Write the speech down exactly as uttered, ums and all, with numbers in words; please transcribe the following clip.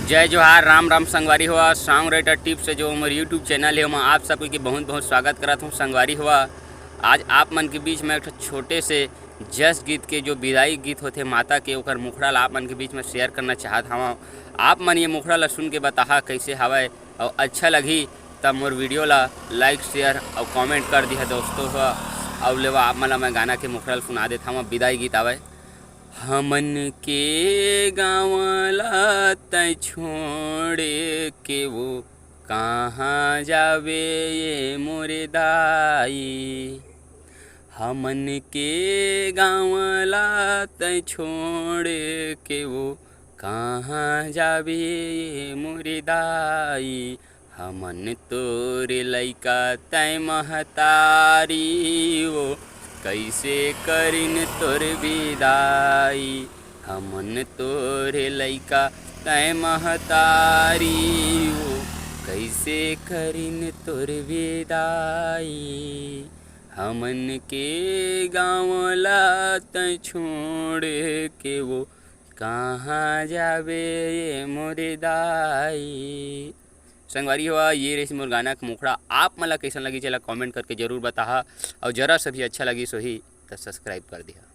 जय जोहार, राम राम संगवारी हो। Song Writer Tips से जो हमर YouTube channel हे, ओमा आप सबके बहुत बहुत स्वागत करत हूँ संगवारी हो। आज आप मन के बीच में एक ठो छोटे से जस गीत के जो विदाई गीत होथे माता के, ओकर मुखड़ा ला आप मन के बीच में share करना चाहत हवं। आप मन ये मुखड़ा ला सुन के बताहा कैसे हवय, अउ अच्छा लगही त मोर video ला like, share अउ comment कर दिहा दोस्तों हो। अउ लेवा आप मन ला मैं गाना के मुखड़ा ला सुना देत हवं, विदाई गीत आवय। हमन के गाँव ला तैं छोड़ के वो कहाँ जाबे ये मोर दाई। हमन के गाँव ला तैं छोड़ के वो कहाँ जाबे ये मोर दाई। हमन तोर लइका तैं महतारी वो, कैसे करिन तोर विदाई। हमन तोर लइका तैं महतारी वो, कैसे करिन तोर विदाई। हमन के गाँव ला तैं छोड़ के वो कहाँ जाबे ये मोर दाई। संगवारी हो, ये रहिस मोर गाना के मुखड़ा। आप मन ला कैसन लगिस, जेला comment करके जरूर बताहा, अउ जरा से भी अच्छा लगिस होही त subscribe कर दिहा।